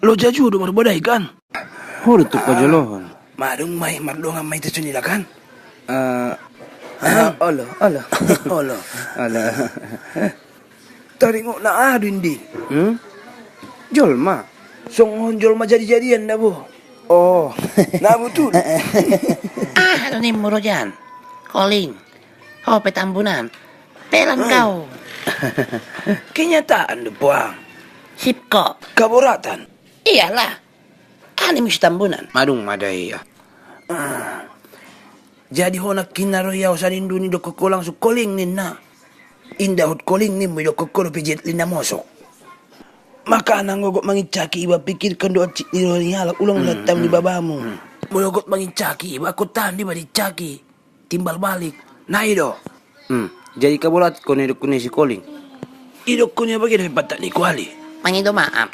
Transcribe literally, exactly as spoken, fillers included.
Loja juo do marbadai kan? Ho do tu pajolohon. Madung mai mardongan mai tu sunila kan? Eh, olo, olo. Olo. Olo. Taringot na aha do indi? Hmm? Jolma. Songon jolma jadi-jadian na bo. Oh. Na betul. Aha do nimmu rojan? Koling. Ho pe Tambunan. Pelan kau. Kenyataan do puang. Sip ko. Kaboratan. Iyalah. Ani misi Tambunan. Madung ma da ia. Ah. Jadi ho nangkin na ro ia ho sanindu ni dokkon ho langsung koling ninna. Inda hut koling nimmu i dokkon ho dope jet li na mosok. Maka nang ogot mangincaki iba pikirkan do ancit ni roha ni halak ulang lantam di babamu. Molo ogot mangincaki iba angkon tahan do iba diincaki. Timbal balik. Na i do. Hmm. Jadi kaborat ko na idokkon ni si koling. Idokkon ni apa gede pantat ni kuali. Mangido maaf.